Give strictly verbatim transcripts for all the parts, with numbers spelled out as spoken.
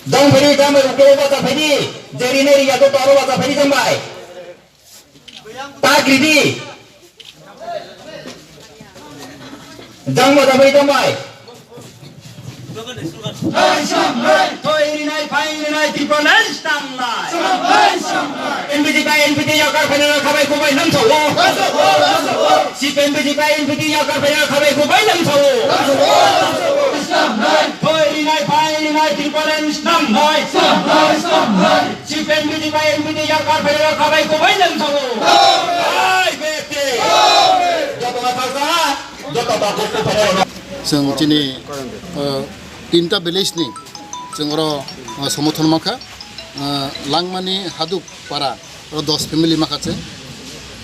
Jang phai di, jang bai, uklo bacha phai di. Jeri neri yago toro bacha phai di, jang bai. Tak ridi. Jang bacha phai di, jang bai. Thoi rinai, phai rinai, Tipraland thangnai. N P P bai N P P yakar phainai khabai kubai lamsao. C P M N P P bai N P P yakar phainai khabai kubai lamsao. Thoi rinai, phai rinai, Tipraland thangnai. C P M N P P bai N P P yakar phainai khabai kubai lamsao. Hai bete. Joto ma thaksa, joto ba kuku phainai. Chwng chini, uh, tinta village ni chwng oro, uh, somothon mankha, uh, Langmani Haduk para oro dos family mankha chwng,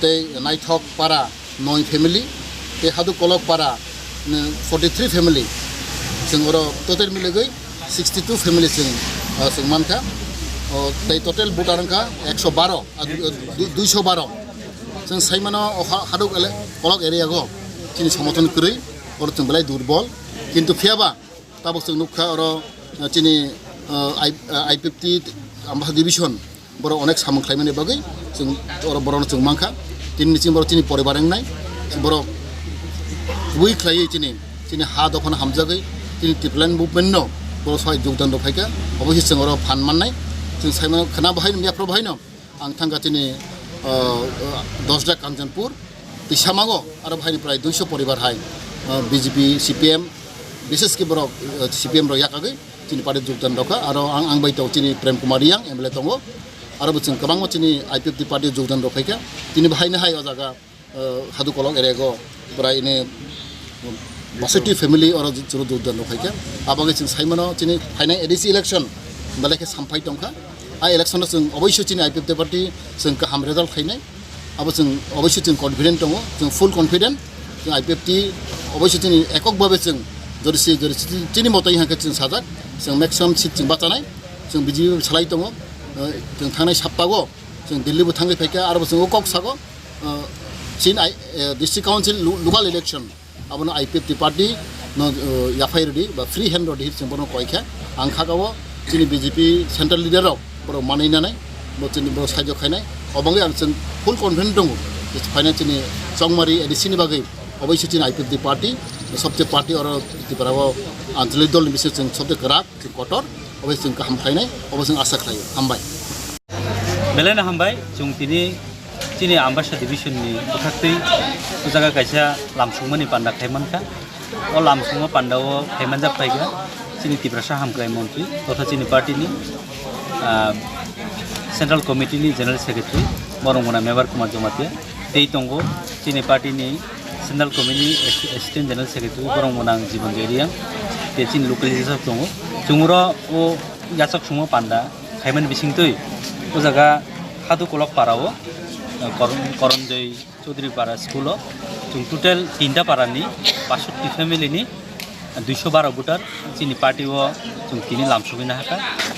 tei Naithok para noi family, tei Haduk Kolok para, mm, forty three family, chwng oro total miligwi sixty two family chwng, uh, chwng mankha, o, tei total voter wngkha ekso baro, ah, du-, du-, duiso baro. Chwng saimano o ha-, Haduk ele-, Kolok area go chini somothon kwrwi, oro chwng belai durbol, kintu phiyaba tabuk chwng nukha oro, uh, chini, uh, I-, uh, I P F T Ambasa division borok onek samung khlaimani bagwi chwng oro borokno chwng mankha. Tini ni chini borok chini poribar wngnai borok kubui khlaiwi chini, chini ha dophano hamjagwi chini Tipraland movement no borok sai jogdan rok phaikha. Obo se chwng oro phan mannai chwng saimano khwna bahai no yaphro bahai no. Ang thangkha chini, uh, uh, Dosda Kanchanpur, tei samango aro bahai ni prai duiso poribar hai, uh, B J P, C P M, bises khe borok, uh, C P M rok yakagwi chini party jogdan rokha. Aro ang, ang bai tongo chini Prem Kumar Reang M L A tongo. Aro bo chwng kwbangma chini I P F T party jogdan rok phaikha. Tini bahai no hai o jaga, uh, Haduk Kolok area go prai ini basoti family oro chwng jogdan rok phaikha. Abagwi chwng saimano chini phainai A D C election belai khe samphai tongkha. A election o chwng oboiso chini I P F T party chwng kaham result khainai. Abo chwng oboiso chwng confident tongo, chwng full confident. Chwng I P F T oboiso chini ekok babe chwng jodi si, jodi si chini motoi hangkhe chwng sajak, chwng maximum seat chwng bachanai, chwng B J P salai tongo, uh, chwng thangnai saptago chwng Delhi bo thangwi phaikha, aro bo chwng o kok sago, uh, chini, uh, district council lo-, local election. Abono I P F T party no, uh, yaphai rwdi ba free hand rwdi chwng bono koi kha. Ang kha o chini B J P central leader rok borok manwi nanai, bo chini borok saijo khainai. Obangwi ang chwng full confident tongo je phaina chini Chongmari A D C ni bagwi oboiso chini I P F T party, sobche party oro Tripura o anchalik dol ni bising chwng sobche kwrak, chwng kotor, obo chwng kaham khlainai, obo chwng asa khlaio. Hambai. Belai no hambai, chwng tini chini Ambasa division ni bwkhaktwi o jaga kaisa lamsongmani panda khai mankha. O lamsongma panda o khai manjak phaikha chini Tiprasa Hamkrai Montri totha chini party ni, ah, Central Committee ni General Secretary borok mona Mebar Kumar Jamatia, tei tongo chini party ni Central Committee ni Assi-, Assistant General Secretary borok mona Jiban Reang, tei chini local leadership tongo. Chwng oro o yachak songma panda khaimani bisingtwi o jaga Hadu Kolok para o, eh, Koron-, Koronjoi Chaudhary para school o chwng total tinta para ni basotti family ni duiso baro voter chini party o chwng tini lamsogwi nahakha.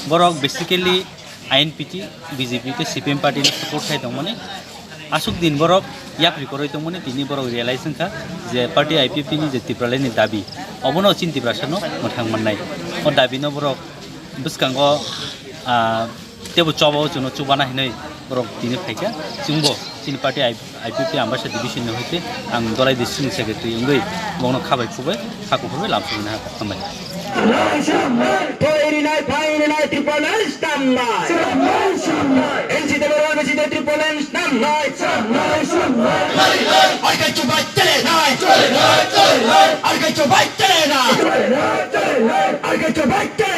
Borok basically I N P T, B J P tei C P M party no support khai tongmani. Aswk din borok yapri kwrwi tongmani, tini borok realize wngkha je party I P F T ni je Tipraland ni dabi, obono chini Tiprasa no mwthang mannai. O dabi no borok bwskango, ah, teibo choba o chwngno chubana hinwi borok tini phaikha. Chwngbo chini party I P F T Ambasa division ni hoite ang Dolai district ni secretary wngwi bongno khabai khubui, kha kuphurwi lamsogwi naha kok hambai. Thoi rinai, phai rinai, Tipraland thangnai. N C T borok, N C T Tipraland thangnai. Arkai chubai tele nai. Arkai chubai tele nai. Arkai chubai tele